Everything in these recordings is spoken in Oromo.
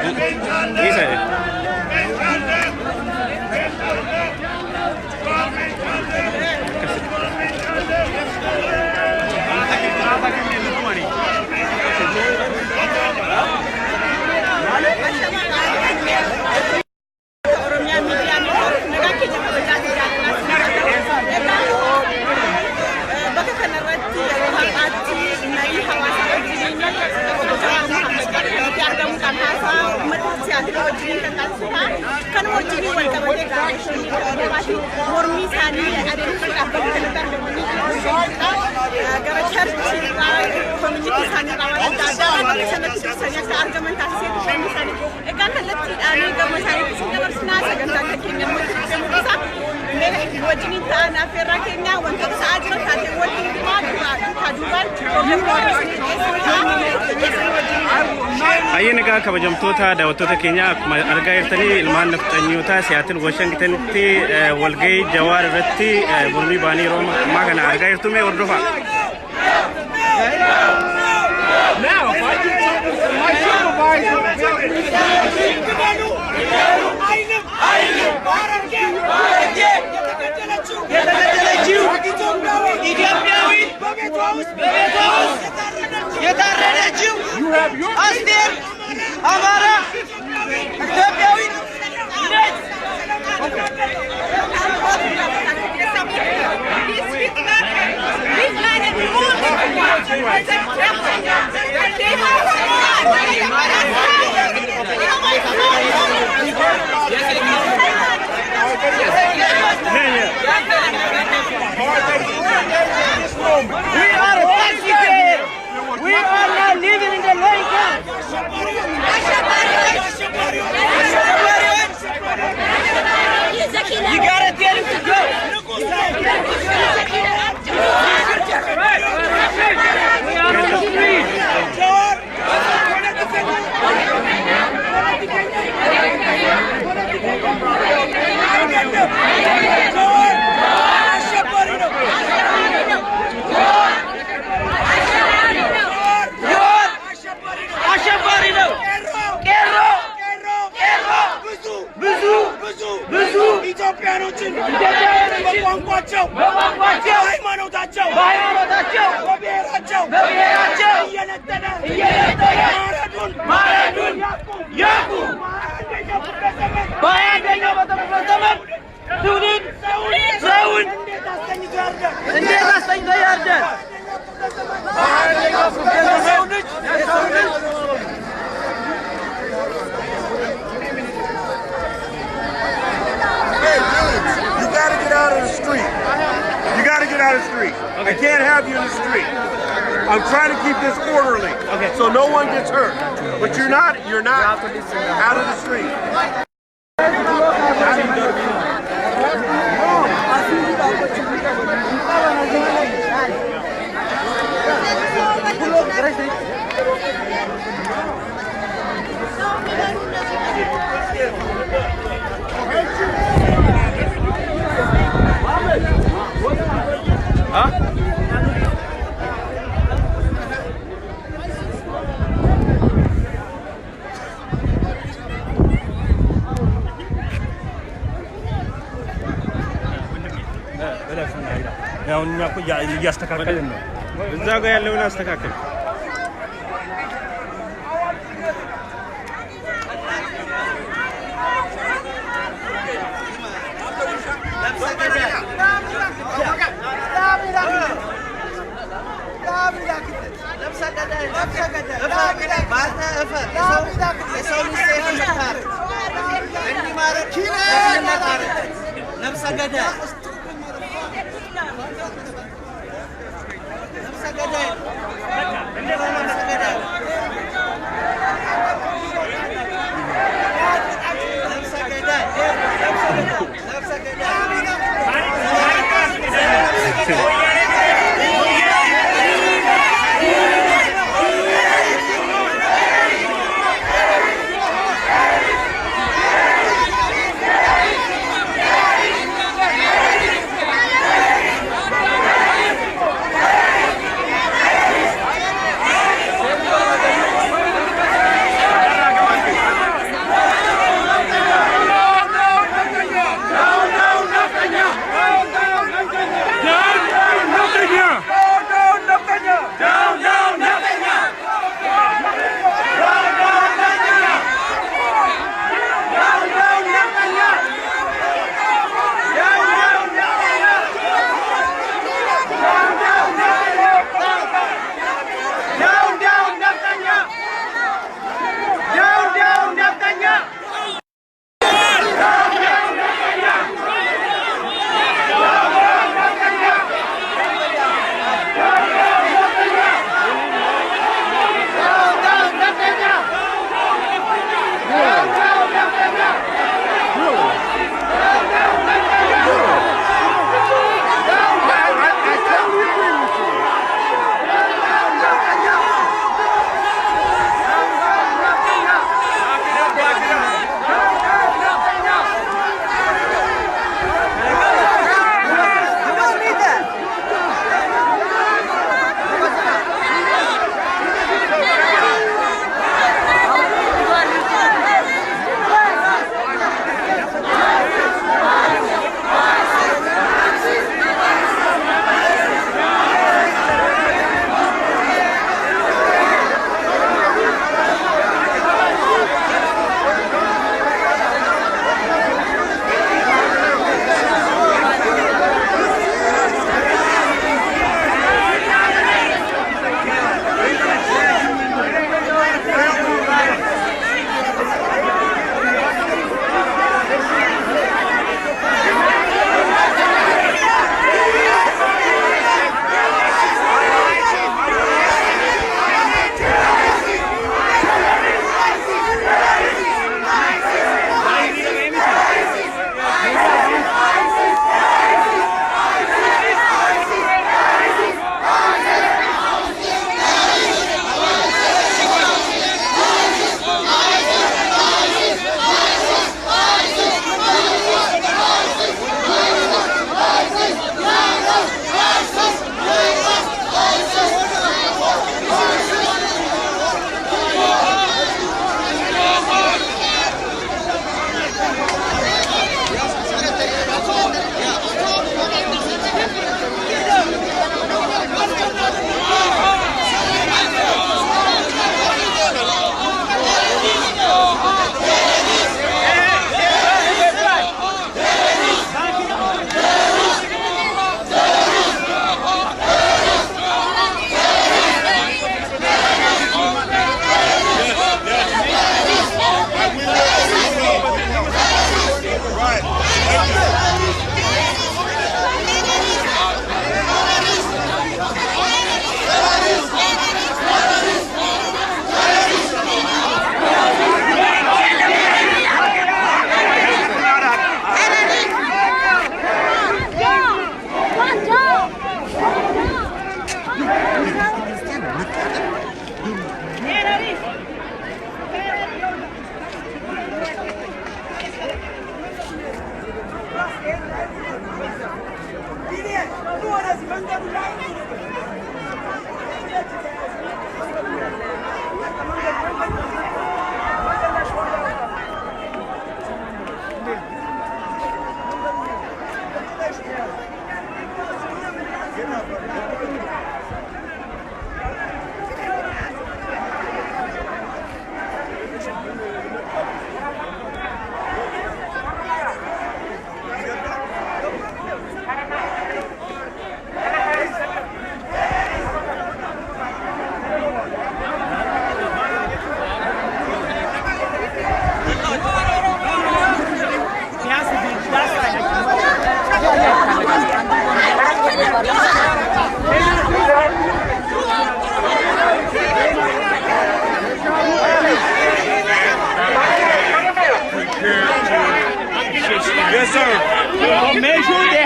Isa. Oromiyaa Miidiyaa Neetwoork nagaa keenya kabajaa fi jaalalaa siif haa ta'u. Egaa bakka kanarratti yeroo har'aatti marii hawaasaa wajjiniin obbo Jawaar Mohaammed bakka kanatti argamuudhaan haasaa uummata Siyaatil wajjiniin kan taasisudha. Kanuma wajjiniin wal qabatee gaazexeessitoonni Oromootii mormii isaanii adeemsisuudhaaf bakka kanatti argamanii jiru jechuudha. Gara church irraa community isaanii irraa waan adda addaa bakka sanatti dursanii akka argaman taasiseetu mormii isaanii. Egaa kallattiidhaan gama isaaniitti isin dabarsinaa, sagantaan kan keenya immoo itti fufee mul'isa. Mee wajjiniin ta'an affeerraa keenya, wantoota ta'aa jiran, taateewwan hundumaa duraa duukaa duubaan hordoftoota isinii dhiyeessuu ta'a. Keessan wajjiniin. Hayyeen, egaa kabajamtoota daawwattoota keenya, akkuma argaa jirtanii ilmaan nafxanyootaa Siyaatil Washingtonitti walgahii Jawaar irratti mormii ba'anii yeroo ammaa kana argaa jirtu. Mee hordofaa. Now, if I do something to my supervisor, የተገደለችው ኢትዮጵያዊት በቤቷ ውስጥ የታረደችው አስቴር አማራ ኢትዮጵያዊት ነች። He's Hitler. Hitler and all the They have. We are taxpayer. We are not living in the low income. አሸባሪዎች! You gotta tell him to go. We are on the street. አሸባሪ ነው። ጆዋር አሸባሪ ነው። ቄሮ ቄሮ ብዙ ብዙ ብዙ ብዙ ኢትዮጵያኖችን ኢትዮጵያውያኖችን በቋንቋቸው፣ በቋንቋቸው፣ በሃይማኖታቸው፣ በሃይማኖታቸው፣ በብሔራቸው በብሔራቸው እየነጠለ እየነጠለ ማረዱን ማረዱን ያቁም። በአንደኛው ክፍለ ዘመን በ21ኛው መቶ ክፍለ ዘመን ትውልድ ሰውን እንዴት አስተኝቶ ያርዳል? እንዴት አስተኝቶ ያርዳል? የሰው ልጅ የሰው ልጅ Hey, dudes, you gotta get out of the street. You gotta get out of the street. I can't have you in the street. I'm trying to keep this orderly, so no one gets hurt. But you're not out of the street. አሁን እኛ እኮ እያስተካከልን ነው። እዛ ጋር ያለውን አስተካክል። ነፍሰ ገዳይ ነፍሰ ገዳይ ነፍሰ ገዳይ ነፍሰ ገዳይ ነፍሰ ገዳይ።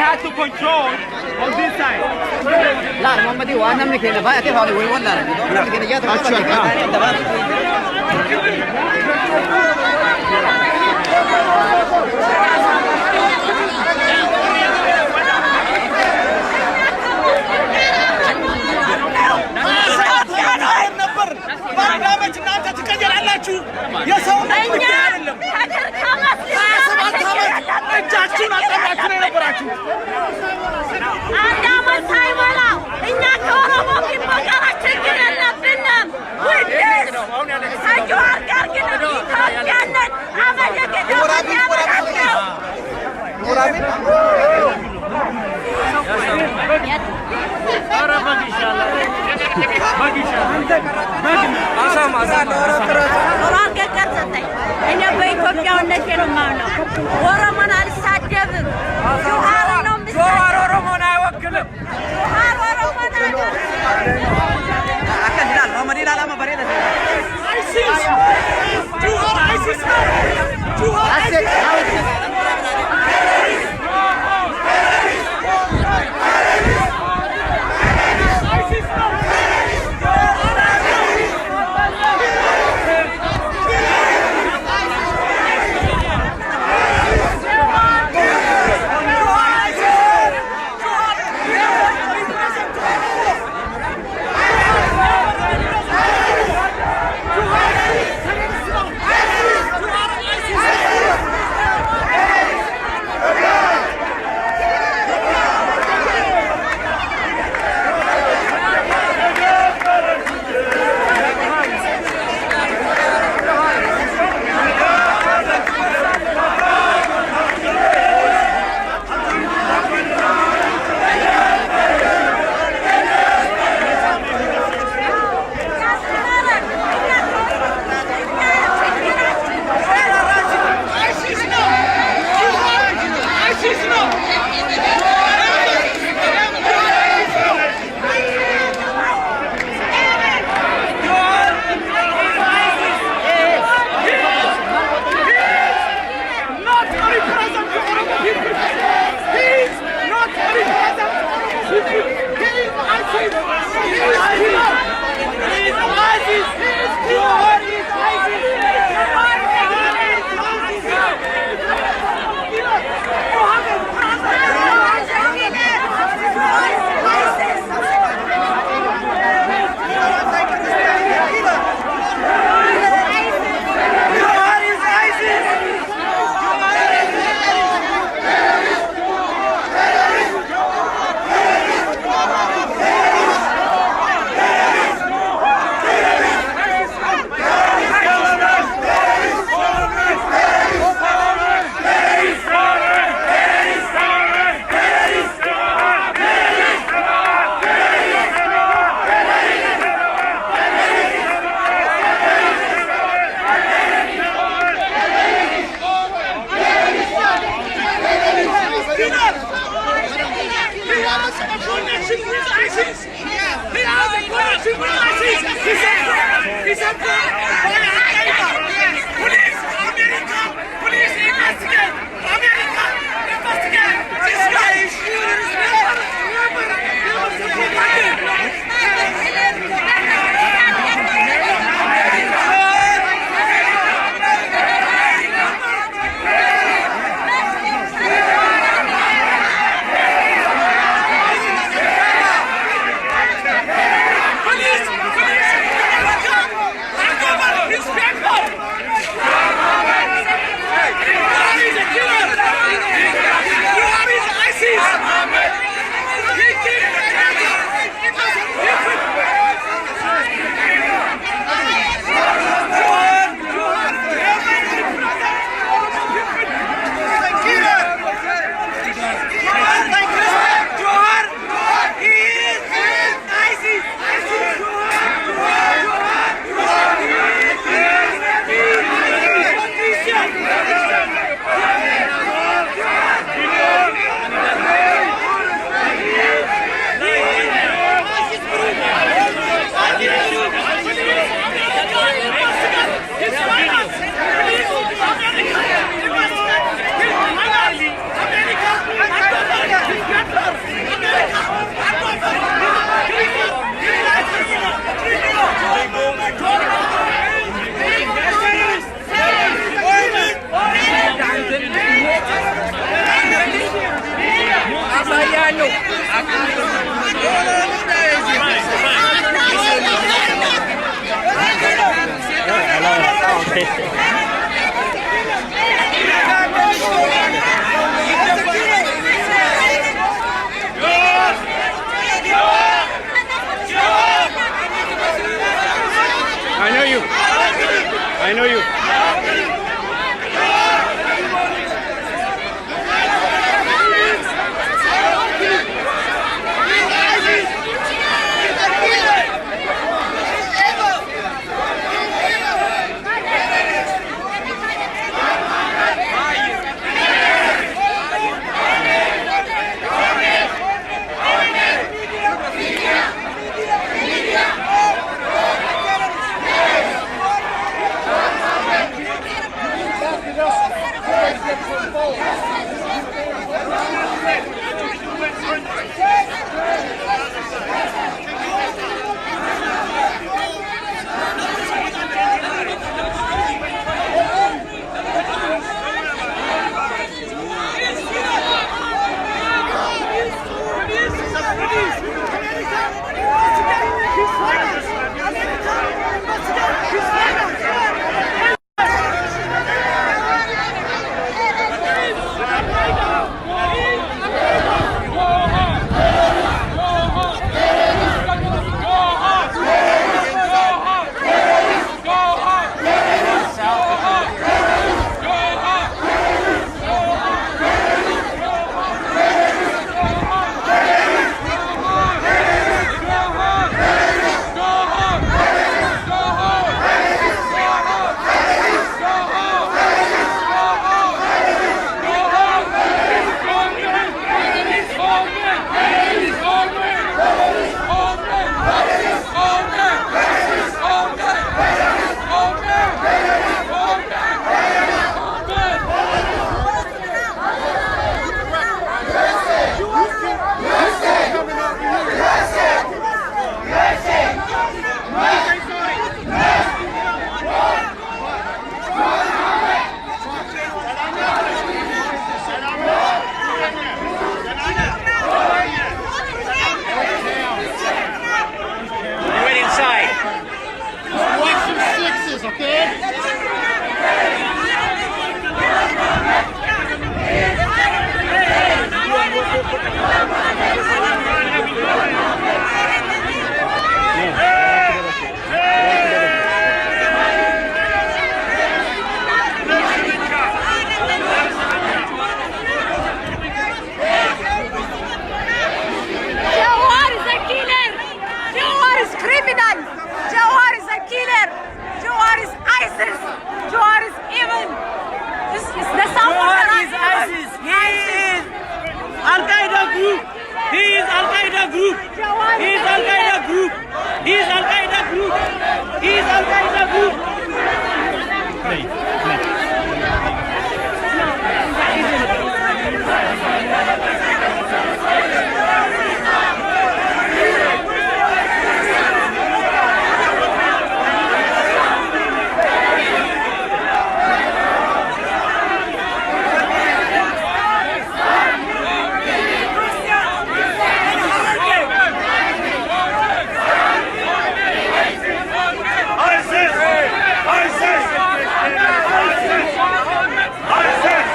have to control on this side. Laal Muhammadii waan namni keenya baay'atee faana walii wallaalan. Namni keenya jaata ነበር በአንድ ዓመት እናንተ ትቀየራላችሁ። የሰው ጉዳይ አይደለም። 27 ዓመት እጃችሁን አጠራችሁ ነው የነበራችሁ። አንድ ዓመት ሳይሞላ እኛ ከኦሮሞ people ጋር ችግር የለብንም። ውድስ ከጀዋር ጋር ግን ኢትዮጵያንን አመለክተው ነው። እኔ በኢትዮጵያዊነቴ ነው የማምነው። ኦሮሞን አልሳደብም። ጆሃር ነው ጆዋር ኦሮሞን አይወክልም። ጆሃር ኦሮሞን አይወክልም። Akkas ilaal Muhammadii ilaal amma bareeda. ISIS! Johar ISIS ነው። Johar That's it. Now it's just ISIS ነው። I know you. Went inside. Watch some sixes, okay? Jawar is a killer. Jawar is criminal. Jawar is a killer. Jawar is ISIS. Jawar is evil. This is the Jawar supporter is ISIS. He is Al Qaeda group. He is Al Qaeda group. He is Al Qaeda group. He is Al Qaeda group. He is Al Qaeda group. ISIS! ISIS! ISIS! ISIS!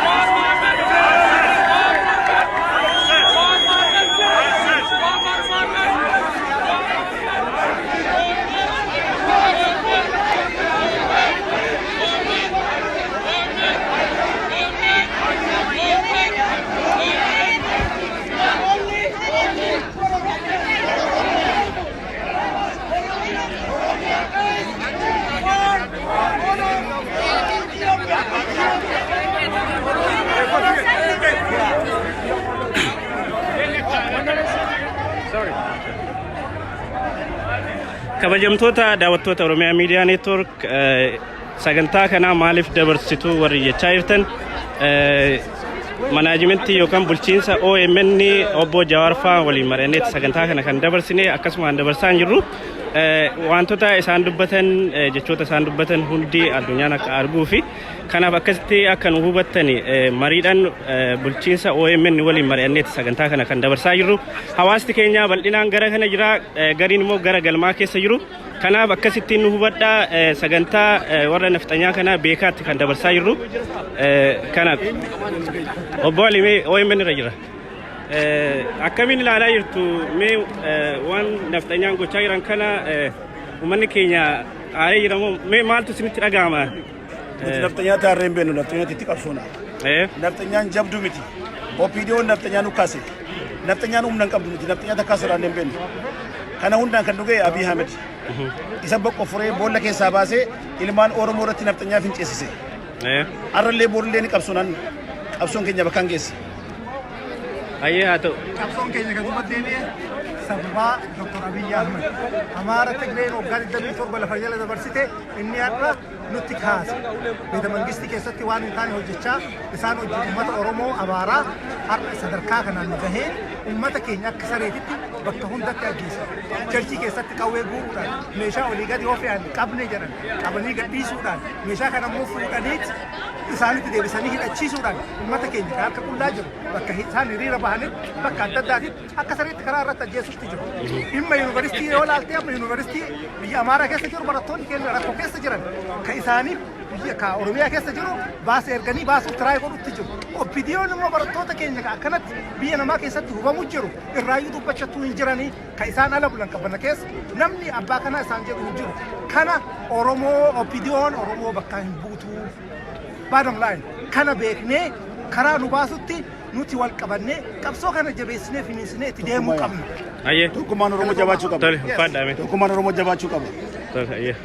Kabajamtoota daawwattoota Oromiyaa Miidiyaa Neetwoork, sagantaa kanaa maaliif dabarsituu warri jechaa jirtan, manaajimentii yookaan bulchiinsa OMN obbo Jawaar fa'aa waliin mari'anneeti sagantaa kana kan dabarsine, akkasuma kan dabarsaa hin jirru. Wantoota isaan dubbatan, jechoota isaan dubbatan hundi addunyaan akka arguu fi kanaaf akkasitti akka nu hubattani mariidhaan bulchiinsa OMN waliin mari'anneeti sagantaa kana kan dabarsaa jirru. Hawaasni keenya bal'inaan gara kana jira, gariin immoo gara galmaa keessa jiru. Kanaaf akkasittiin nu hubadhaa, sagantaa warra nafxanyaa kana beekaatti kan dabarsaa jirru. Kana obbo Alimee OMN irra jira. Akkamiin ilaalaa jirtu mee waan nafxanyaan gochaa jiran kana? Uummanni keenya aaree jira moo mee maaltu isinitti dhaga'ama? Nuti nafxanyaa taarree hin beeknu, nafxanyaatti itti qabsoona. Nafxanyaan jabduu miti. OPDOn nafxanyaa nu kaase. Nafxanyaan humna hin qabdu, nuti nafxanyaa takkaa sodaannee hin beeknu. Kana hundaan kan dhuge Abiy Ahmed. Isa boqqofuree boolla keessaa baasee ilmaan Oromoo irratti nafxanyaa finceessise. Har'allee boollee ni qabsoonaan, qabsoon keenya bakkaan geesse. Hayyee, haa ta'u. Qabsoon keenya kan duubatti deebi'e sababaa Dr. Abiyyi Ahmed. Amaara Tigreen waggaa 27 lafa jala dabarsite inni har'a nutti kaase. Beeta mangistii keessatti waan hin taane hojjechaa isaan hojii uummata Oromoo abaaraa har'a sadarkaa kanaan nu gahee uummata keenya akka sareetitti bakka hundatti ajjeesa. Churchii keessatti qawwee guuruudhaan, meeshaa olii gadi yoo fe'an qabne jedhan qabanii gadhiisuudhaan, meeshaa kana immoo fuudhaniit isaanitti deebisanii hidhachiisuudhaan uummata keenya kan harka qullaa jiru bakka isaan hiriira bahanitti, bakka adda addaatitti akka sareetti karaa irratti ajjeesutti jiru. Dhimma yuunivarsiitii yoo ilaalte, amma yuunivarsiitii biyya Amaaraa keessa jiru barattoonni keenya rakkoo keessa jiran ka isaaniif biyya ka Oromiyaa keessa jiru baasa erganii baasuuf try godhutti jiru. OPDOn immoo barattoota keenya ka akkanatti biyya namaa keessatti hubamu jiru irraayyuu dubbachattuu hin jiranii, ka isaan ala bulan qabbana keessa namni abbaa kanaa isaan jedhu hin jiru. Kana Oromoo OPDOn Oromoo bakka hin buutu. Bottom line, kana beeknee karaa nu baasutti nuti wal qabannee qabsoo kana jabeessinee finiinsinee itti deemuu qabna. Hayyee. Tokkummaan Oromoo jabaachuu qaba. Tole, ulfaadha ame. Tokkummaan Oromoo jabaachuu qaba. Tole, hayyee.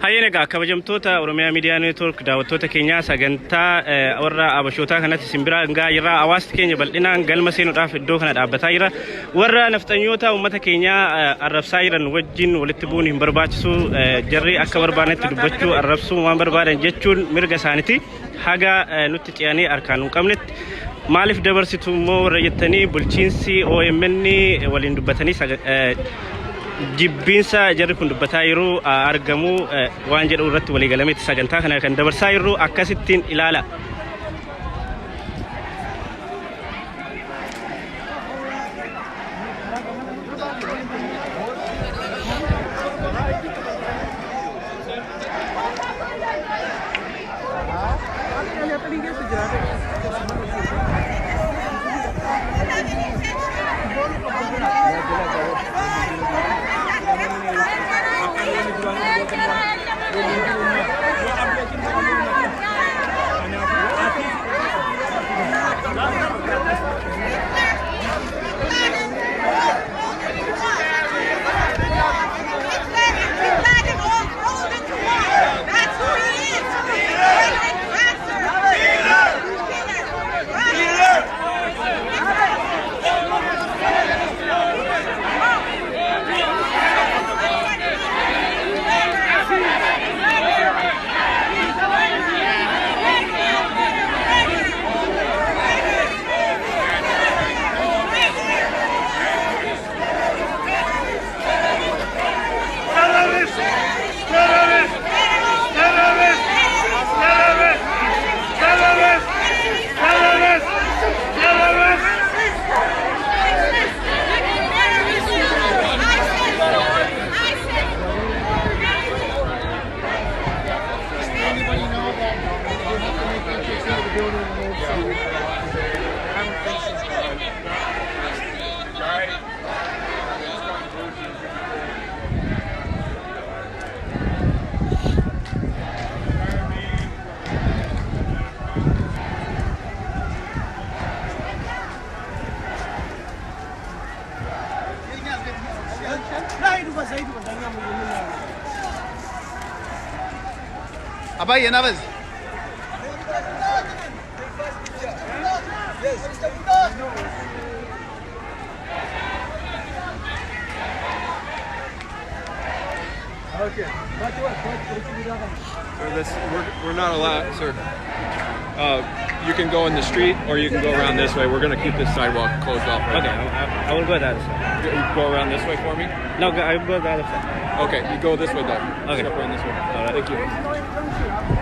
Hayyeen, egaa kabajamtoota Oromiyaa Miidiyaa Neetwoork daawwattoota keenyaa, sagantaa warra abashootaa kanatti isin biraa gahaa jirra. Hawaasni keenya bal'inaan galma seenuudhaaf iddoo kana dhaabbataa jira. Warra nafxanyoota uummata keenyaa arrabsaa jiran wajjin walitti bu'uun hin barbaachisu. Jarri akka barbaadetti dubbachuu, arrabsuu, waan barbaadan jechuun mirga isaaniiti. Haga nutti ce'anii harkaan hin qabnetti maaliif dabarsitu immoo warra jettanii, bulchiinsi OMN waliin dubbatanii jibbiinsa jarri kun dubbataa jiru argamu waan jedhu irratti walii galameeti sagantaa kana kan dabarsaa jirru, akkasittiin ilaala. Hitler and Bin Laden all rolled into one. That's who he is. Frederick Bastard. Killer. Killer. Terrorist! Terrorist! Terrorist! Terrorist! Terrorist! Terrorist! Terrorist! Anybody know that they have to make entrance into the building in the old city? I don't think so. Abaye Navez. Sir, we're not allowed, sir. You can go in the street or you can go around this way. We're going to keep this sidewalk closed off right Okay, now. I will go the other side. You go around this way for me? No, I will go the other side. Okay, you go this way though. Okay. Step around this way. All right. Thank you.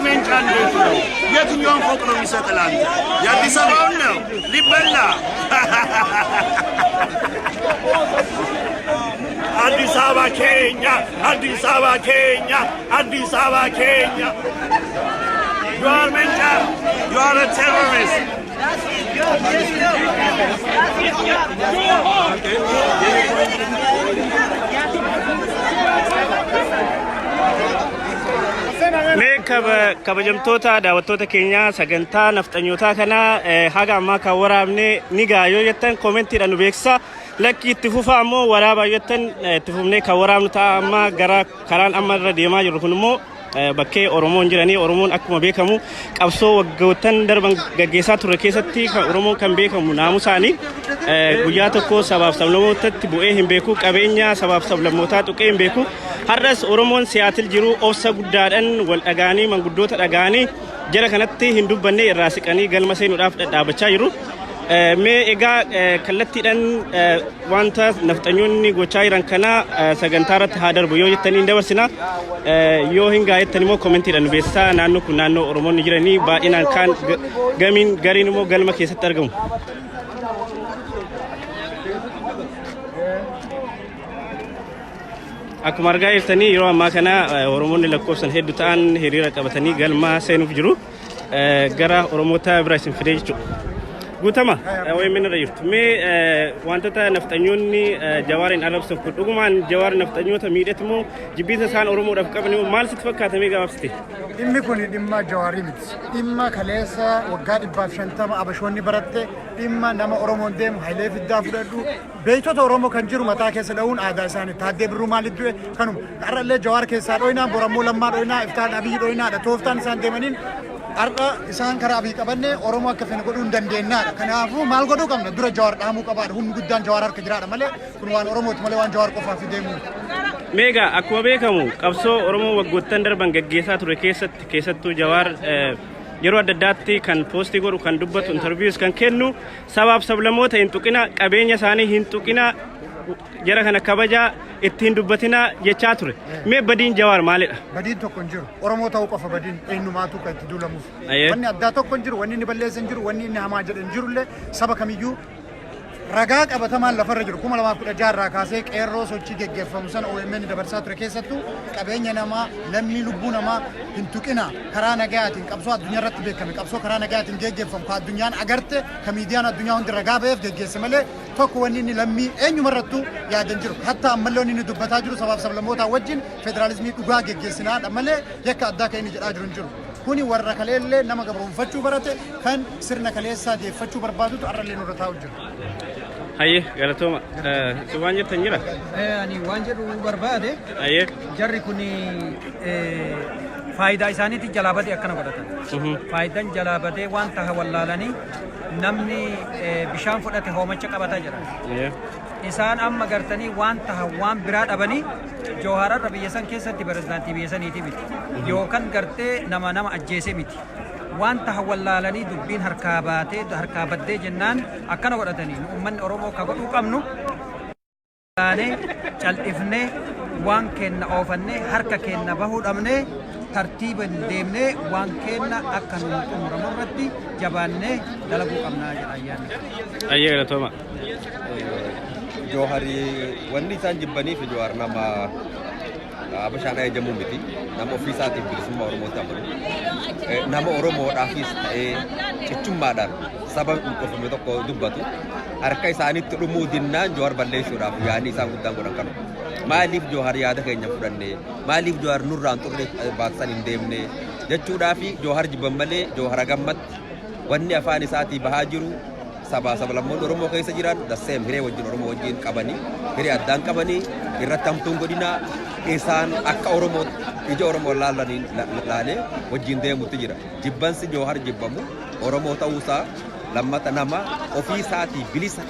ሜንጫ እንዴት ነው? የትኛውን ፎቅ ነው የሚሰጥህ ለአንተ? የአዲስ አበባውን ነው ሊበላ። አዲስ አበባ keenya፣ አዲስ አበባ keenya፣ አዲስ አበባ keenya። Jawar Mencha, you are a terrorist. Mee kabajamtoota daawwattoota keenyaa, sagantaa nafxanyootaa kana haga ammaa kan waraabne ni ga'a yoo jettan koomentiidhaan nu beeksisa. Lakki, itti fufaa ammoo waraabaa jettan, itti fufnee kan waraabnu ta'a. Amma gara karaan amma irra deemaa jirru kun immoo bakkee Oromoon jiranii. Oromoon akkuma beekamu qabsoo waggoottan darban gaggeessaa ture keessatti kan Oromoon kan beekamu naamusaanii guyyaa tokko sabaaf sablammootatti bu'ee hin beeku, qabeenya sabaaf sablammootaa tuqee hin beeku. Har'as Oromoon Siyaatil jiru obsa guddaadhaan wal dhagaanii, manguddoota dhagaanii, jara kanatti hin dubbanne, irraa siqanii galma seenuudhaaf dhadhaabachaa jiru. Mee egaa kallattiidhaan wanta nafxanyoonni gochaa jiran kana sagantaa irratti haa darbu yoo jettanii hin dabarsina. Yoo hin gaa jettan immoo koomentiidhaan nu beeksisaa. Naannoo kun naannoo Oromoonni jiranii baay'inaan kaan gamiin gariin immoo galma keessatti argamu. Akkuma argaa jirtanii, yeroo ammaa kana Oromoonni lakkoofsan hedduu ta'an hiriira qabatanii galma seenuuf jiru. Gara Oromoota bira isin fidee jechuudha. Guutama OMN irra jirtu. Mee wantoota nafxanyoonni Jawaariin arrabsan kun dhugumaan Jawaar nafxanyoota miidhati moo jibbiinsa isaan Oromoodhaaf qaban immoo maal sitti fakkaata, mee gabaabsite? Dhimmi kun dhimma Jawaarii miti. Dhimma kaleessa waggaa 150 Abashoonni baratte, dhimma nama Oromoon deemu, Hayilee Fiddaa fudhadhu. Beektota Oromoo kan jiru mataa keessa dha'uun aadaa isaanii. Taaddee Birruu maaliif du'e? Kanuma. Har'allee Jawaar keessaa dhoynaa, borammoo Lammaa dhoynaa, iftaan Abiyyi dhoynaadha. Tooftaan isaan deemaniin har'a isaan karaa Abiyyi qabanne Oromoo akka fene godhuu hin dandeenyaadha. Kanaafuu maal godhuu qabna? Dura Jawaar dhaamuu qabaadha. Humni guddaan Jawaar harka jiraadha malee kun waan Oromooti malee waan Jawaar qofaaf deemu. Meegaa akkuma beekamu qabsoo Oromoo waggoottan darban gaggeessaa ture keessatti, keessattuu Jawaar yeroo adda addaatti kan poostii godhu, kan dubbatu, interviews kan kennu, sabaaf sablammoota hin tuqina, qabeenya isaanii hin tuqina, jara kana kabajaa, ittiin dubbatina jechaa ture. Mee badiin Jawaar maalidha? Badiin tokko hin jiru. Oromoo ta'uu qofa badiin eenyumaatu kan itti duulamuuf. Wanni addaa tokko hin jiru, wanni inni balleessa hin jiru, wanni inni hamaa jedhe hin jirullee. Saba kamiyyuu ragaa qabatamaan lafarra jiru, 2016 irraa kaasee qeerroo sochii geggeeffamu sana OMN dabarsaa ture keessattuu, qabeenya namaa, lammii, lubbuu namaa hin tuqina, karaa nagayaatiin qabsoo addunyaa irratti beekame, qabsoo karaa nagayaatiin geggeeffamu, ka addunyaan agarte, ka miidiyaan addunyaa hundi ragaa ba'eef geggeesse malee tokko wanni inni lammii eenyumarrattuu yaadan jiru. Hatta ammallee wanni inni dubbataa jiru sabaaf sablammootaa wajjin federaalizimii dhugaa geggeessinaadha malee yakka addaa kan inni jedhaa jiru hin jiru. Kuni warra kaleellee nama gabroonfachuu barate, kan sirna kaleessaa deeffachuu barbaadutu har'allee nurra taa'u jira. Hayyee, galatooma. Si waan jettan jira? Ani waan jedhu barbaade, jarri kun faayidaa isaaniitti jalaa badee akkana godhatan. Faayidaan jalaa badee waan taha wallaalanii, namni bishaan fudhate hoomacha qabata jedha. Isaan amma gartanii waan taha waan biraa dhabanii, Jawhaararra biyya san keessatti pirezidaantii biyya saniiti miti. Yookaan gartee nama nama ajjeese miti. Waan taha wallaalanii dubbiin harkaa baatee harkaa baddee jennaan akkana godhatanii. Nu uummanni Oromoo ka godhuu qabnu taanee cal'ifnee waan keenna oofannee harka keenna bahuu dhabnee, tartiiban deemnee waan keenna akka nu xumuramu irratti jabaannee dalaguu qabnaa jedha ayyaanni. Hayyee, galatooma. Jawahari wanni isaan jibbaniif, Jawahar nama Habashaan ajajamuu miti. Nama ofii isaatiif bilisummaa Oromootti amanu. Nama Oromoodhaafis ta'ee cichummaadhaan saba qofame tokko dubbatu. Harka isaaniitti dhumuu dinnaan Jawahar balleessuudhaaf yaadni isaan guddaan godhan kanuma. Maaliif Jawahar yaada keenya fudhanne? Maaliif Jawahar nurraan xurree baaksan hin deemne? Jechuudhaafi Jawahar jibban malee, Jawahar gammatti wanni afaan isaatii bahaa jiru, sabaa sablammoonni Oromoo keessa jiran dasseem hiree wajjin Oromoo wajjin qabanii, hiree addaan qabanii irratti hamtuun godinaa, isaan akka Oromoo ija Oromoo laalanii laalee wajjin deemutti jira. Jibbansi Jawahar jibbamu Oromoo ta'uusaa, lammata nama ofii isaatii bilisa,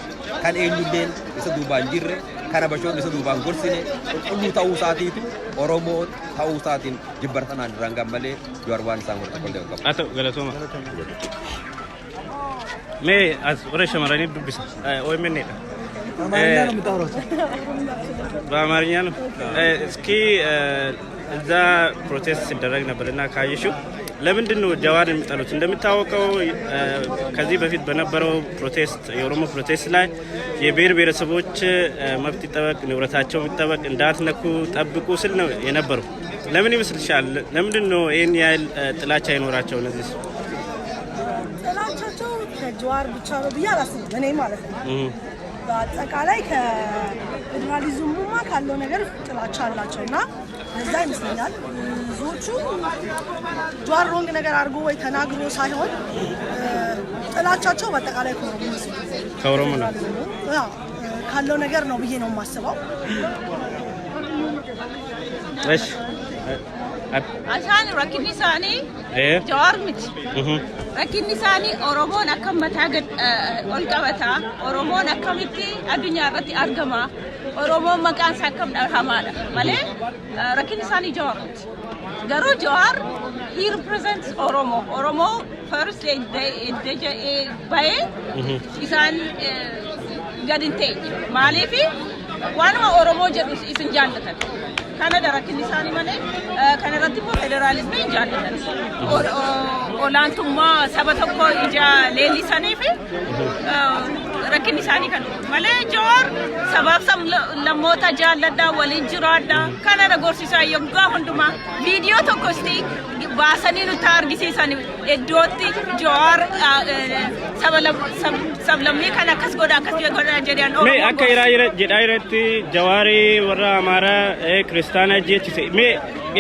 kan eenyulleen isa duubaan jirre, kan Habashoonni isa duubaan gorsine, qulqulluu ta'uu isaatiitu Oromoo ta'uu isaatiin jibbar sanaan irraan gan malee Jawahar waan isaan godhe tokkollee hin qabu. Haa ta'u, galatooma. Mee as warra shamarraniif dubbisa. OMN dha. በአማርኛ ነው። እስኪ እዛ protest ሲደረግ ነበርና ካየሽው ለምንድን ነው ጀዋርን የሚጠሉት? እንደሚታወቀው ከዚህ በፊት በነበረው protest፣ የኦሮሞ protest ላይ የብሔር ብሔረሰቦች መብት ይጠበቅ፣ ንብረታቸው ይጠበቅ፣ እንዳትነኩ ጠብቁ ስል ነው የነበረው። ለምን ይመስልሻል? ለምንድን ነው ይህን ያህል ጥላቻ ይኖራቸው እነዚህ? ጥላቻቸው ከጀዋር ብቻ ነው ብዬ አላስብም እኔ ማለት ነው። በአጠቃላይ ከፌዴራሊዝሙማ ካለው ነገር ጥላቻ አላቸው እና ለዛ ይመስለኛል ብዙዎቹ ጀዋር wrong ነገር አድርጎ ወይ ተናግሮ ሳይሆን ጥላቻቸው በአጠቃላይ ከኦሮሞ ሕዝብ ከኦሮሞ ነው ካለው ነገር ነው ብዬ ነው የማስበው። እሺ። Isaan rakkinni isaanii Jawaar miti. Rakkinni isaanii Oromoon akka mataa ol qabataa, Oromoon akkamitti addunyaa irratti argama, Oromoon maqaan isaa akkam dhahamaadha malee rakkinni isaanii Jawaar miti. Garuu Jawaar, he represents Oromo. Oromo first bahee isaan gad hin teenye. Maaliif? Waanuma Oromoo jedhu isin jaallatan. Kanadha rakkinni isaanii malee kana irratti immoo federaalismii hin jaallatan. Olaantummaa saba tokko ija leellisanii fi rakkinni isaanii kan malee Jawaar sabaaf lammoota jaalladhaa, waliin jiraadhaa kanadha gorsisaa yoggaa hundumaa. Viidiyoo tokkosti baasanii nutti argisiisan iddootti Jawaar sablammii kan akkas godha, akkas godha jedhan. Mee akka jedhaa jiratti Jawaarii warra Amaaraa kiristaanaa jeechise. Mee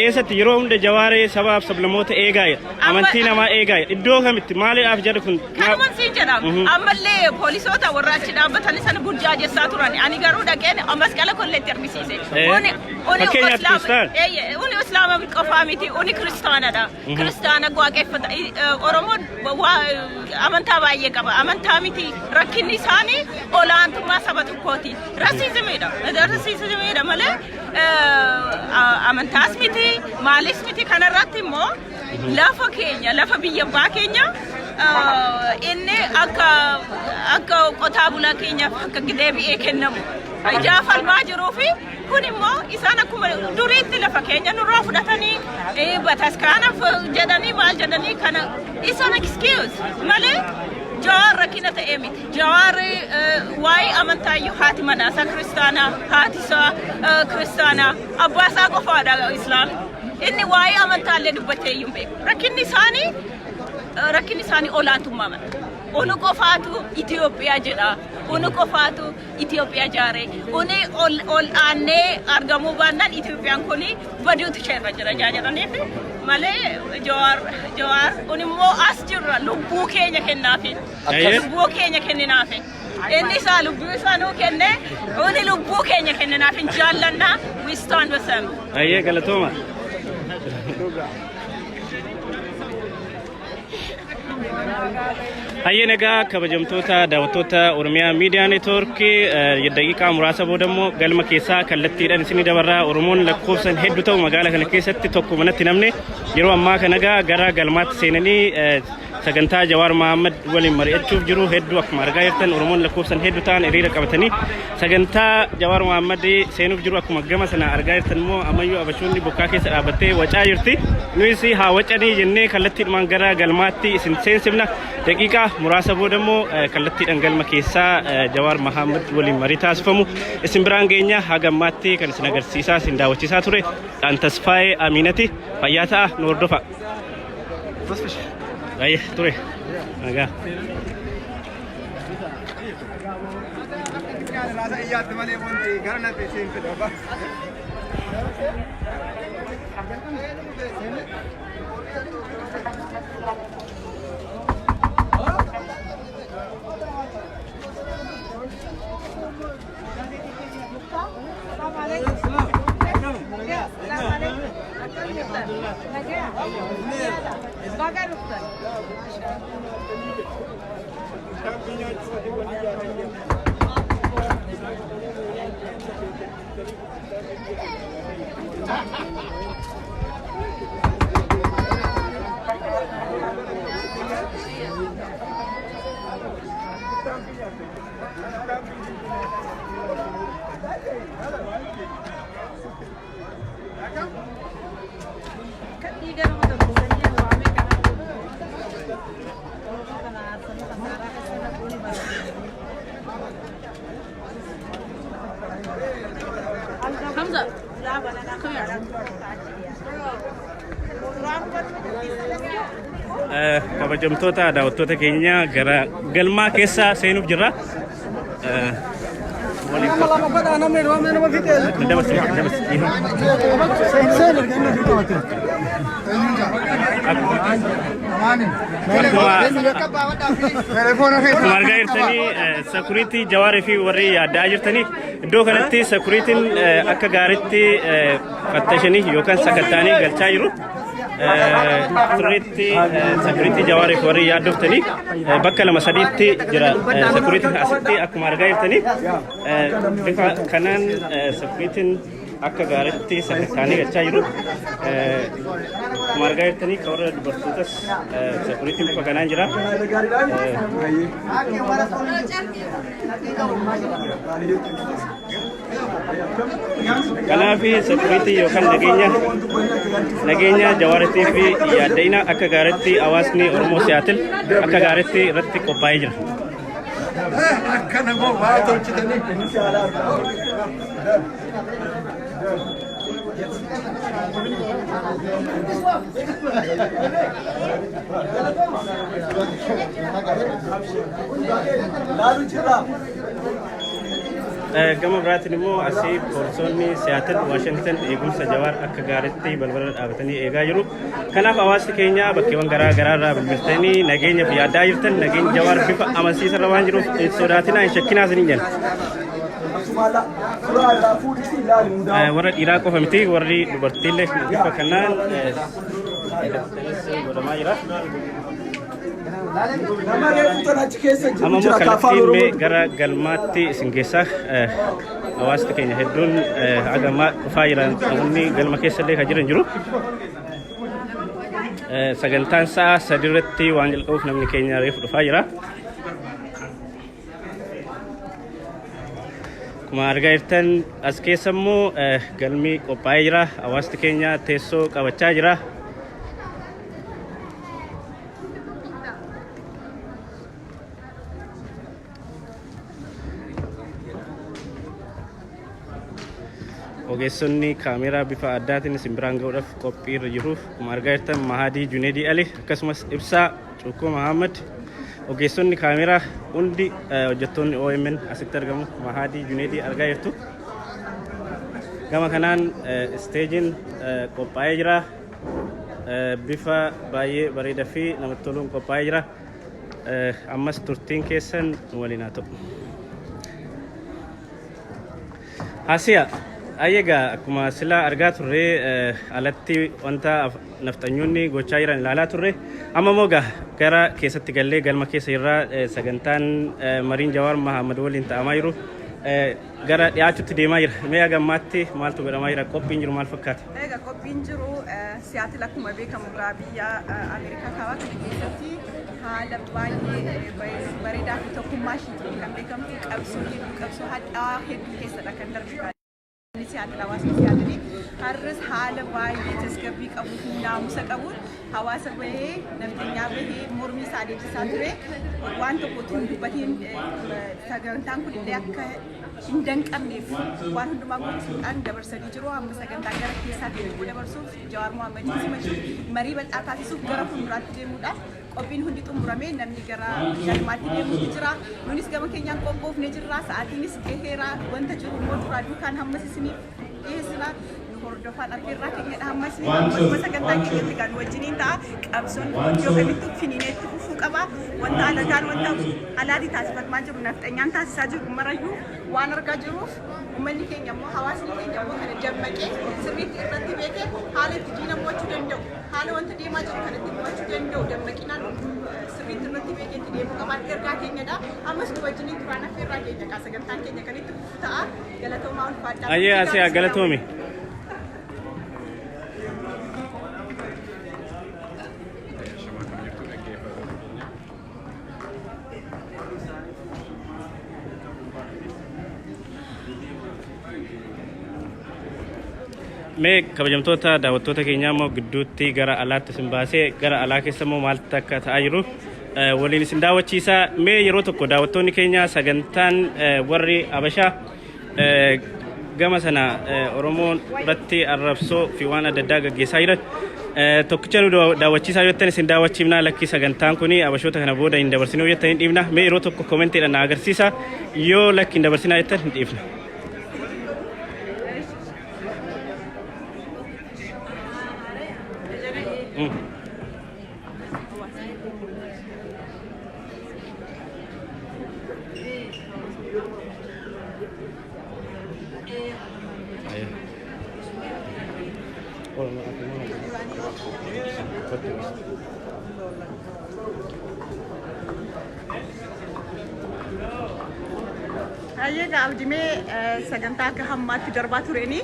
eessatti yeroo hunda Jawaarii sabaaf sablammoota eegaa jira. Amantii namaa eegaa jira. Iddoo kamitti maaliidhaaf jedhu kun? Kanuman siin jedha. Ammallee poolisoota warra achi dhaabbatanii sana burjaajessaa turan. Ani garuu dhaqeen masqala kolleetti argisiise. Fakkeenyaaf kiristaan. Uni Islaama qofaa miti, uni kiristaanadha. Kiristaana waaqeffata. Oromoon amantaa baay'ee qaba. Amantaa miti, rakkinni isaanii olaantummaa saba tokkooti. Racismiidha. Racismiidha malee amantaas miti, maalis miti. Kanarratti immoo lafa keenya, lafa biyya abbaa keenya inni akka qotaa bulaa keenyaaf akka deebi'ee kennamu ijaa falmaa jiruu fi kun immoo isaan akkuma duriitti lafa keenya nurraa fudhatanii bataskaanaaf jedhanii maal jedhanii kana isaan excuse malee Jawaar rakkina ta'ee miti. Jawaar waa'ee amantaayyuu haati manaasaa kiristaanaa, haati isaa kiristaanaa, abbaa isaa qofaadha islaam. Inni waa'ee amantaallee dubbatee iyyuu hin beeku. Rakkinni isaanii olaantummaa mala. Unu qofaatu Itoophiyaa jedha. Unu qofaatu Itoophiyaa jaare. Uni ol ol aannee argamuu baannaan Itoophiyaan kun baduutu ishee irra jira jedhaniif malee Jawaar kun immoo as jirra lubbuu keenya kennaafi. Lubbuu keenya kenninaafi. Inni isaa lubbuu isaa nuu kenne, uni lubbuu keenya kenninaaf hin jaallannaa, we stand with them. Ayyee, galatooma. Hayyeen, egaa kabajamtoota daawwattoota Oromiyaa Miidiyaa Neetwoorkii, daqiiqaa muraasa booda immoo galma keessaa kallattiidhaan isinii dabarraa. Oromoon lakkoofsan hedduu ta'u magaalaa kana keessatti tokko manatti namne yeroo ammaa kana egaa gara galmaatti seenanii sagantaa Jawaar Mohaammed waliin mari'achuuf jiru. Hedduu akkuma argaa jirtan Oromoon lakkoofsan hedduu ta'an hiriira qabatanii sagantaa Jawaar Mohaammed seenuuf jiru. Akkuma gama sana argaa jirtan immoo ammayyuu abashoonni bokkaa keessa dhaabbattee wacaa jirti. Nuyis haa wacanii jennee kallattiidhumaan gara galmaatti isin seensifna. Daqiiqaa muraasa booda immoo kallattiidhaan galma keessaa Jawaar Mohaammed waliin marii taasifamu isin biraan geenya. Haga ammaatti kan isin agarsiisaa isin daawwachiisaa ture Dhaan Tasfaayee Amiinati. Fayyaa ta'a, nu hordofa. Baay'ee ture. Nagaa. Iyyaatti malee wanti gara natti seensidha. Baga dhuftan. Kan dhiiga nama tokko sanyii waamee kana. Kabajamtoota daawwattoota keenya, gara galmaa keessa seenuuf jirra. Waliin dabarsi dabarsi. Akkuma argaa jirtanii, security Jawaarii fi warri yaaddaa jirtanii iddoo kanatti securityn akka gaariitti fattashanii yookaan sakatta'anii galchaa jiru. Sirriitti security Jawaarii fi warri yaaddoftanii bakka lama sadiitti jira. Securityn asitti akkuma argaa jirtanii bifa kanaan securityn akka gaariitti sakatta'anii galchaa jiru. Akkuma argaa jirtanii, kan warra dubartootas securityn bifa kanaan jira. Kanaaf security yookaan nageenya Jawaaritii fi yaadda'ina akka gaariitti hawaasni Oromoo Siyaatil akka gaariitti irratti qophaa'ee jira. Akkana moo waa tolchitanii? Laalu jirra. Gama biraatiin immoo asii poolisoonni Siyaatil Waashington eegumsa Jawaar akka gaariitti balbala dhaabatanii eegaa jiru. Kanaaf hawaasni keenya bakkeewwan garaa garaa irraa bilbiltanii nageenyaaf yaaddaa jirtan, nageenya Jawaar bifa amansiisarra waan jiruuf hin sodaatinaa, hin shakkinaa isiniin jenna. Warra dhiiraa qofa miti, warri dubartiillee bifa kanaan godhamaa jira. Nama reefu tan achi keessa Amma jiru immoo jira ka afaan kallattiin mee Oromoo. gara galmaatti isin geessaa. Hawaasni keenya hedduun haga ammaa dhufaa jiran, namoonni galma keessa illee kan jiran jiru. Sagantaan sa'a 3 irratti waan jalqabuuf namni keenya reefu dhufaa jira. Akkuma argaa jirtan, as keessa immoo galmi qophaa'ee jira. Hawaasni keenya teessoo qabachaa jira. Ogeessonni kaameeraa bifa addaatiin isin biraan ga'uudhaaf qophii irra jiru. Akkuma argaa jirtan, Mahadii Juneedii Ali akkasumas Ibsaa Cuukkoo Mahammad, ogeessonni kaameeraa hundi, hojjettoonni OMN asitti argamu. Mahadii Juneedii argaa jirtu. Gama kanaan isteejiin qophaa'ee jira. Bifa baay'ee bareedaa fi namatti toluun qophaa'ee jira. Ammas turtiin keessan nu waliin haa ta'u. Hasiya, ayyegaa akkuma sila argaa turre, alatti wanta nafxanyoonni gochaa jiran ilaalaa turre. Amma immoo gara keessatti gallee galma keessa irraa sagantaan mariin Jawaar Mahammad waliin ta'amaa jiru gara dhiyaachuutti deemaa jira. Mee haga ammaatti maaltu godhamaa jira? Qophiin jiru maal fakkaata? Egaa qophiin jiru, Siyaatil akkuma beekamu egaa biyya Ameerikaa kaabaa kana keessatti haala baay'ee bareedaa fi tokkummaa ishiitiin kan beekamtu, qabsoo hedduu, qabsoo hadhaa'aa hedduu keessadha kan darbite. Siyaatil, hawaasni Siyaatilii har'as haala baay'ee tasgabbii qabuu fi naamusa qabuun hawaasa bahee, nafxanyaa bahee mormii isaa adeemsisaa ture. Waan tokko utuu hin dubbatiin, sagantaan kun illee akka hin danqamneef waan hundumaa gochuudhaan dabarsanii jiru. Amma sagantaa gara keessaatti yommuu dabarsuuf, Jawaar Mohaammadin simachuuf, marii bal'aa taasisuuf gara fuulduraatti deemuudhaaf qophiin hundi xumuramee namni gara galmaatti deemuutti jira. Nunis gama keenyaan qophoofne jirra. Sa'aatiinis gaheera. Wanta jiru immoo duraa duukaan hammas isiniif dhiyeessina. Nu hordofaan affeerraa keenyadha hammas. Hammasuma sagantaa keenyatti kan wajjiniin ta'a. Qabsoon iddoo kamittuu finiineetti fufuu qaba. Wanta alagaan, wanta alaatii taasifatamaa jiru, nafxanyaan taasisaa jiru marayyuu waan argaa jiruuf, uummanni keenya immoo, hawaasni keenya immoo kana dammaqee sirriitti irratti beekee haala itti diina mo'achuu danda'u, haala wanta deemaa jiru kana itti mo'achuu danda'u dammaqinaan sirriitti irratti beekee itti deemuu qabaan ergaa keenyadha. Ammas nu wajjiniin turaan affeerraa keenya qaa sagantaan keenya kan itti fufu ta'a. Galatoomaa, ulfaadhaa. Ayyee Asiyaa, galatoomi. Shamaa, kan jirtu dhaggeeffattoota keenya. Mee kabajamtoota daawwattoota keenyaa, immoo gidduutti gara alaatti isin baasee gara alaa keessa immoo maaltu akka ta'aa jiru waliin isin daawwachiisa. Mee yeroo tokko daawwattoonni keenya, sagantaan warri Abashaa gama sana Oromoon irratti arrabsoo fi waan adda addaa gaggeessaa jiran tokkicha nu daawwachiisaa yoo jettan isin daawwachiifnaa, lakkii sagantaan kun abashoota kana booda hin dabarsinuu jettan hin dhiifna. Mee yeroo tokko koomentiidhaan na agarsiisa, yoo lakki hin dabarsinaa jettan hin dhiifna. Hayyee Abdimee, sagantaa akka hammaatti darbaa tureeni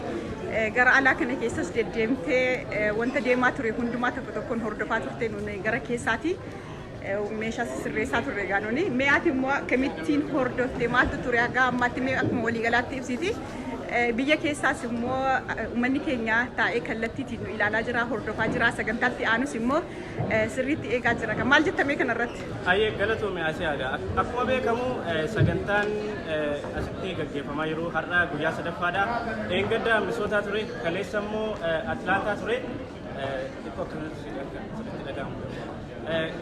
gara alaa kana keessas deddeemtee wanta deemaa ture hundumaa tokko tokkoon hordofaa turte. Nuni gara keessaati meeshaa sirreessaa turre egaa nuni. Mee ati immoo akkamittiin hordofte? Maaltu ture haga ammaatti? Mee akkuma waliigalaatti ibsiti. Biyya keessaas immoo uummanni keenya taa'ee kallattiitiin nu ilaalaa jira, hordofaa jira, sagantaatti aanus immoo sirriitti eegaa jira. Maal jettamee kanarratti? Ayyee, galatoome Asiyaadha. Akkuma beekamu sagantaan asitti gaggeeffamaa jiru har'a guyyaa sadaffaadha. Dheengadda Minisootaa ture, kaleessa immoo Atlaantaa ture. Xiqqoo akkanatti akka sirriitti dhaga'amu.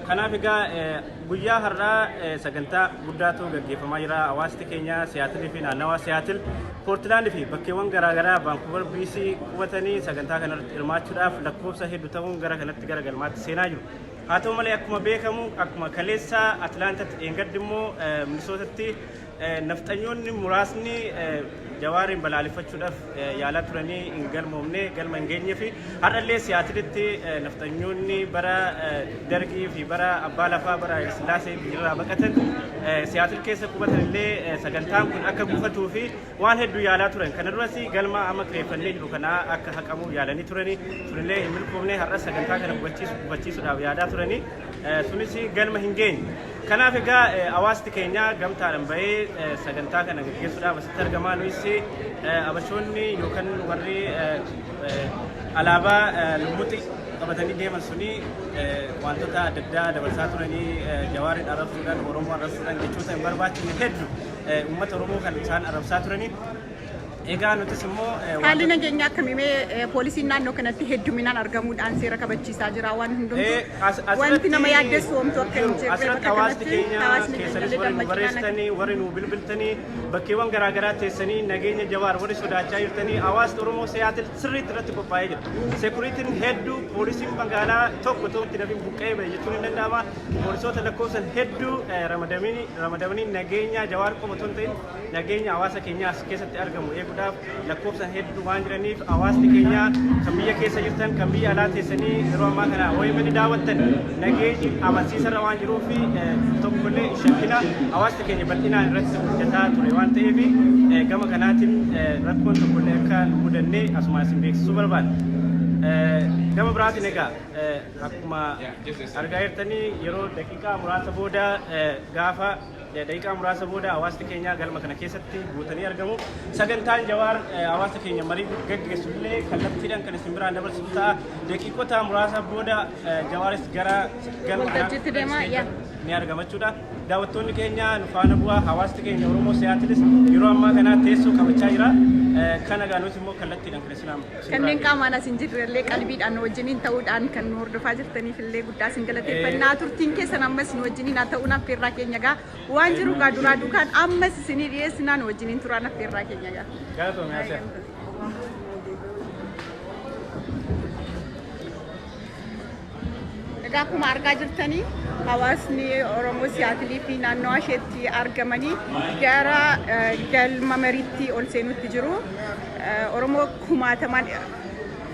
Kanaaf egaa guyyaa har'aa sagantaa guddaatu gaggeeffamaa jira. Hawaasni keenya Siyaatilii fi naannawaa Siyaatil, Poortilaand fi bakkeewwan garaagaraa Vaankuuver BC qubatanii sagantaa kanarratti hirmaachuudhaaf lakkoofsa hedduu ta'uun gara kanatti gara galmaatti seenaa jiru. Haa ta'u malee, akkuma beekamu, akkuma kaleessa Atlaantatti, dheengaddi immoo Minisootatti nafxanyoonni muraasni Jawaariin balaaleffachuudhaaf yaalaa turanii hin galmoomne, galma hin geenye fi har'allee Siyaatilitti nafxanyoonni bara Dargii fi bara abbaa lafaa, bara Sillaasee biyyarraa baqatan Siyaatil keessa qubatan illee sagantaan kun akka gufatuu fi waan hedduu yaalaa turan. Kana duras galma amma kireeffannee jiru kana akka haqamu yaalanii turanii, sunillee hin milkoofne. Har'a sagantaa kana gufachiisuudhaaf yaadaa turanii, sunis galma hin geenye. Kanaaf egaa hawaasni keenya gamtaadhaan bahee sagantaa kana gaggeessuudhaaf asitti argamaa. Nuyis abashoonni yookaan warri alaabaa lummuxi qabatanii deeman suni wantoota adda addaa dabarsaa turanii, Jawaariin arrabsuudhaan, Oromoo arrabsuudhaan, jechoota hin barbaachifne hedduu uummata Oromoo kan isaan arrabsaa turanii. Egaa nutis immoo Haalli nageenyaa akkamii? Poolisiin naannoo kanatti hedduminaan argamuudhaan seera kabachiisaa jira waan hundumtuu. Wanti nama yaaddessu homtuu akka hin jirre asirratti bakka hawaasni kanatti keenya hawaasni keenya keessanis illee warri nu dammaqinaan akka barreessitanii, warri nu bilbiltanii, bakkeewwan garaagaraa teessanii nageenya Jawaar warri sodaachaa jirtanii, hawaasni Oromoo Siyaatil sirriitti irratti qophaa'ee jira. Sekuriitiin hedduu, poolisiin magaalaa tokko tokkotti nafin buqqa'ee bahe jechuun hin danda'ama. Poolisoota lakkoofsan hedduu ramadamanii nageenya Jawaar qofa otoo hin ta'in nageenya hawaasa keenyaa as keessatti argamu eeguudhaaf lakkoofsan hedduu waan jiraniif, hawaasni keenya kan biyya keessa jirtan, kan biyya alaa teessanii yeroo ammaa kana OMN daawwattan, nageenyi amansiisarra waan jiruuf tokkollee hin shakkina. Hawaasni keenya bal'inaan irratti hojjetaa ture waan ta'eef, gama kanaatiin rakkoon tokkollee akka nu mudanne asuma isin beeksisuu barbaada. Gama biraatiin egaa akkuma argaa jirtanii, yeroo daqiiqaa muraasa booda, gaafa daqiiqaa muraasa booda hawaasni keenya galma kana keessatti guutanii argamu. Sagantaan Jawaar hawaasa keenya marii gaggeessu illee kallattiidhaan kan isin biraan dabarsitu ta'a. Daqiiqota muraasa booda Jawaaris gara galma Waltajjiitti deemaa, yaa. ni argama jechuudha. Daawwattoonni keenya nu faana bu'aa. Hawaasni keenya Oromoo Siyaatilis yeroo ammaa kana teessoo qabachaa jira. Kana gaa nuti immoo kallattiidhaan kan isin Kanneen qaamaan as hin jirre illee qalbiidhaan nu wajjiniin ta'uudhaan kan nu hordofaa jirtaniif illee guddaa isin galateeffannaa. Turtiin keessan ammas nu wajjiniin haa ta'uun affeerraa keenya gaa. Waan jiru gaa duraa duukaan ammas isinii dhiyeessinaa, nu wajjiniin turaan affeerraa keenya gaa. Galatoome Asiyaa. Egaa akkuma argaa jirtanii, hawaasni Oromoo Siyaatilii fi naannoo isheetti argamanii gara galma mariitti ol seenutti jiru. Oromoo kumaatamaan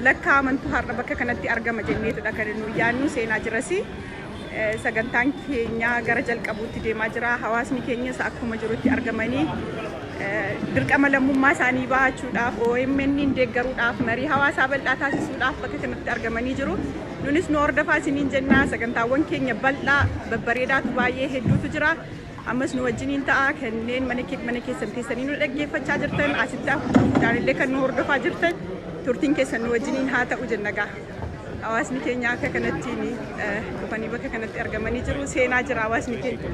lakkaa'amantu har'a bakka kanatti argama jenneetudha kan nu yaadnu, seenaa jirasi. Sagantaan keenya gara jalqabuutti deemaa jira. Hawaasni keenyas akkuma jirutti argamanii dirqama lammummaa isaanii bahachuudhaaf, OMN deeggaruudhaaf, marii hawaasaa bal'aa taasisuudhaaf bakka kanatti argamanii jiru. Nunis nu hordofaa isiniin jennaa, sagantaawwan keenya bal'aa babbareedaatu baay'ee hedduutu jira. Ammas nu wajjiniin ta'a. Kanneen mana keessan teessanii nu dhaggeeffachaa jirtan, asitti hafuudhaan illee kan nu hordofaa jirtan, turtiin keessan nu wajjiniin haa ta'u jenna gaa. Hawaasni keenya akka kanattiin dhufanii bakka kanatti argamanii jiru. Seenaa jira hawaasni keenya.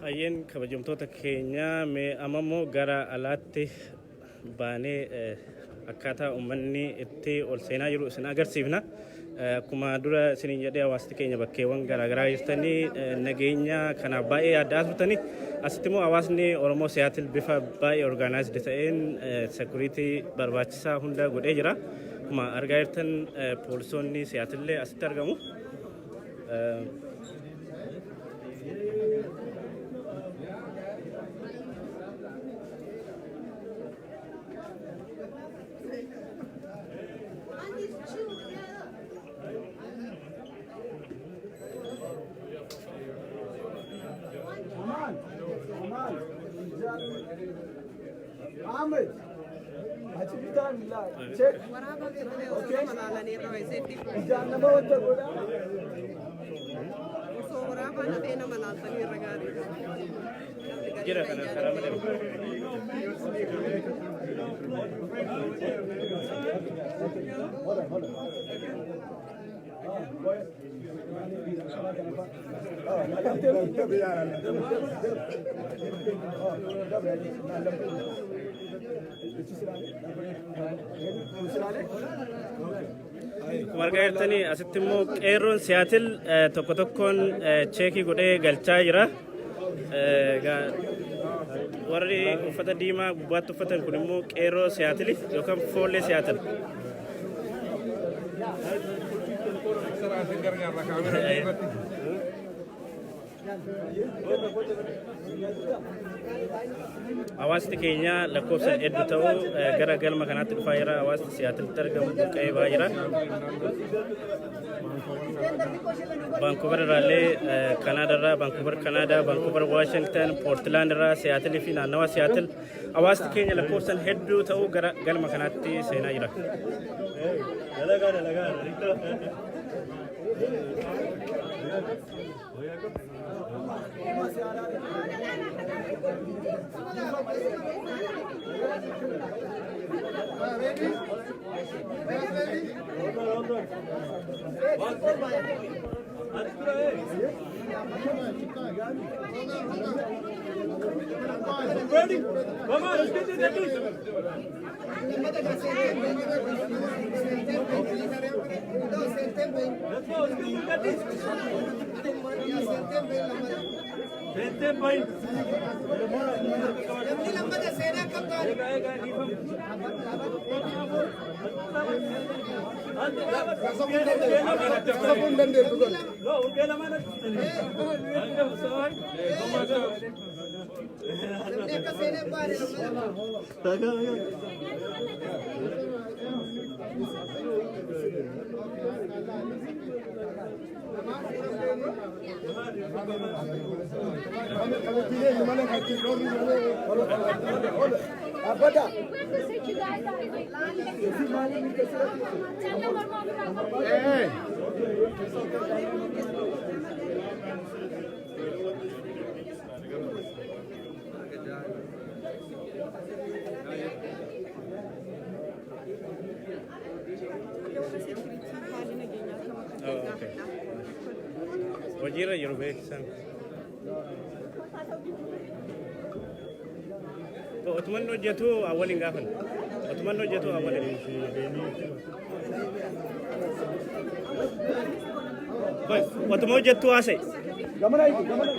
Hayyeen, kabajamtoota keenya, mee amma immoo gara alaatti baanee akkaataa uummanni itti ol seenaa jiru isin agarsiifna. Akkuma dura isiniin jedhee, hawaasni keenya bakkeewwan garaagaraa jirtanii nageenya kanaaf baay'ee yaaddaa turtanii, asitti immoo hawaasni Oromoo Siyaatil bifa baay'ee organized ta'een security barbaachisaa hunda godhee jira. Akkuma argaa jirtan poolisoonni Siyaatillee asitti argamu. Aman, Aman, Ahmed, achi bitaan check. Okay. Ijaan nama wanta godhaa. Osoo waraabaan hafee nama laaltanii irra gaarii. Jira kana karaa malee. Hold on, hold on. Akkuma argaa jirtanii, asitti immoo qeerroon Siyaatil tokko tokkoon check godhee galchaa jira. Warri uffata diimaa gubbaatti uffatan kun immoo qeerroo Siyaatili yookaan foollee Siyaatil. Hawaasni keenya lakkoofsaan hedduu ta'u gara galma kanaatti dhufaa jira. Hawaasni Siyaatilitti argamu buqqa'ee ba'aa jira. Vancouver irraallee, Kanaadaa irraa, Vancouver Kanaadaa, Vancouver Washington, Portland irraa, Siyaatilii fi naannawa Siyaatil hawaasni keenya lakkoofsaan hedduu ta'u gara galma kanaatti seenaa jira. Dalagaa dalagaa. Ready? Come on, let's get this. Let's go, let's get this. Sente bai. Namni lammata seenaa akkam ta'an? Egaa egaa dhiifama. Safuun dandeettu kun. No, urgee lamaan. Namni akka seenee baane lammata. Dhaabbata. Haalli nageenyaa akkam akka ta'e gaafadha. Hojiirra jiru beeksisan. Otuman hojjetu awwaliin gaafan. Otuman hojjetu awwaliin. Otuma hojjettu haasa'e. Gamana hiiki, gamana.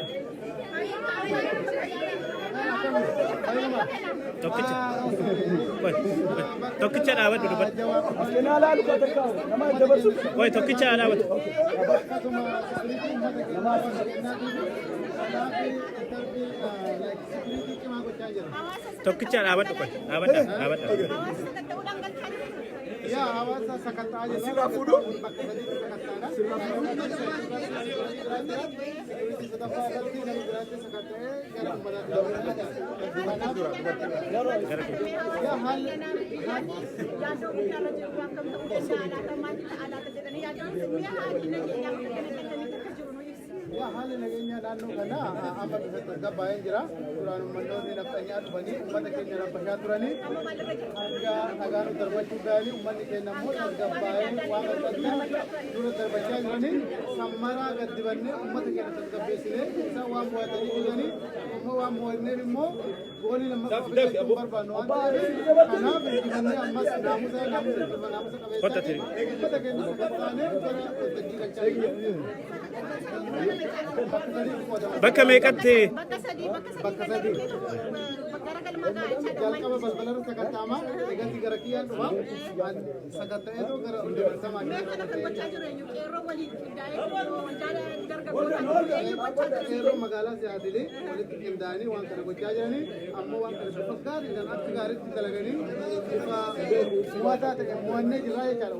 Tokkicha. Tokkicha dhaabadhu dubbadhu. As kennaa laalu kan takka nama dabarsu. Qoy, tokkicha dhaabatu. Akkasuma security uummata keenya security cimaa gochaa jira. Tokkicha dhaabadhu, qoy. Dhaabadha, dhaabadha. Yaa, hawaasa sakatta'aa jira. Sirraa fuudhu? Bakka sadiitti sakatta'aadha. Security sadaffaa irratti namni biraatti sakatta'ee gara uummataatti dabalata. Kanaaf yaa haalli Yaaddoo guddaarra jiru akkam ta'uu danda'a laata, maaltu ta'a laata jedhanii yaaddoo mi'a haalli nageenyaa bakka kanatti akkamitti akka jiru nu ibsi. Yaa, haalli nageenyaa naannoo kanaa amma bifa tasgabbaa'een jira. Duraan uummattoonni nafxanyaa dhufanii uummata keenya rabbashaa turanii, hanga dhagaa nu darbachuu ga'anii, uummanni keenya immoo tasgabbaa'ee waan adda addaa dura darbachaa jiranii, sammaraa gad dibannee uummata keenya tasgabbeessinee, isaan waan mo'atanii jiranii, immoo waan mo'anneef immoo goolii lammaffaa fidachuu barbaannu waan ta'eef, kanaaf injifannee ammas naamusa naamusa naamusa qabeessa uummata keenya sakattaanee gara waltajjii galchaa jirra. Bakka meeqatti? Bakka sadii. Jalqaba balbalarra sakatta'ama. Eegatti gara kiyyaan dhufa. Sakatta'eetu gara dabarsamaa. Qeerroo magaalaa Siyaatilee walitti qindaa'anii waan kana gochaa jiranii, ammoo waan kana bifa gaariidhaan akka gaariitti dalaganii, bifa mo'ataa ta'e mo'annee jirraa jechaadha.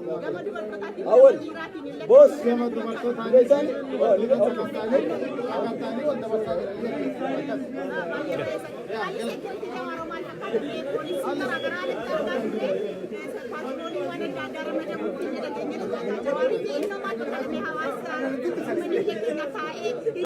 Awwal. Boss. Gama dubartootaanis sakatta'anii sakatta'anii wal dabarsaa jiranii jechuudha.